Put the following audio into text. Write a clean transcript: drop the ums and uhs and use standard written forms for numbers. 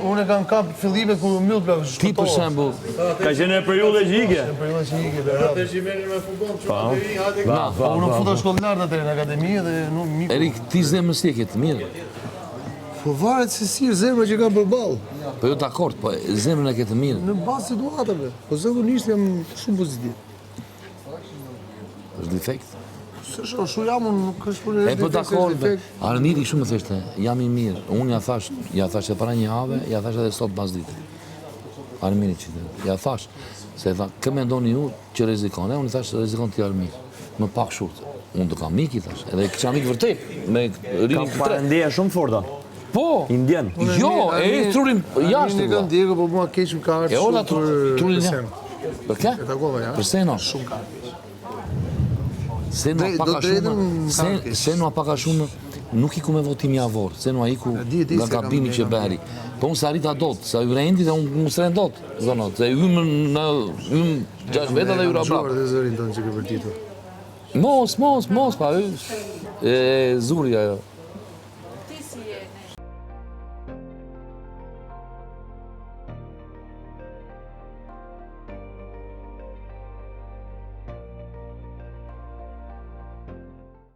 Unë e kam kap fillimet kur u mbyll plak, Ti për shembull, Ka qenë në periudhë që ike. Në periudhë që ike, be. Atë që merrin me furgon, çuna të rinj, hajde. Na, Po unë u futa shkollë lart atëherë në akademi dhe nuk miku. Erik, ti zemrën si e ke të mirë? Po varet se si është zemra që kam përballë. Po jo dakord, po zemrën e ke të mirë. Në bazë situatave. Po zakonisht jam shumë pozitiv. Është defekt. S'është, shu jam unë, nuk është për E po dakord, be. Armiri shumë më theshte, jam i mirë. Unë ja thash, ja thash e para një jave, ja thash edhe sot pas dite. Armiri që të, ja thash, se tha, kë mendoni ju që rrezikon? E unë i thash, rrezikon ti Armir. Më pak shurt. Unë të kam mik, i thash. Edhe kisha mik vërtet, me Ka rinin të tre. ndjeja shumë forta. Po, I ndjen. jo, e trurin jashtë. Unë kam ndjekur, po mua keq më ka E ardhur ola shumë për trurin për jashtë. Seno. Për kë? E takova ja. Për Seno. Shumë ka ardhur keq. Senua Dre- pak do a drejtën shumë, më se, ka keq. Senua pak a shumë nuk iku me votim javor, Senua iku di, di nga se kam- gabimi e që kam bëri. Po unë s'arrita dot, sa ju rendi dhe unë unë s'rend dot, zono, se hym në hym gjashtë veta dhe hyra Kam prapë. dëgjuar dhe zërin tonë që ke vërtitur. Mos, mos, mos, pa, e, e zuri ajo.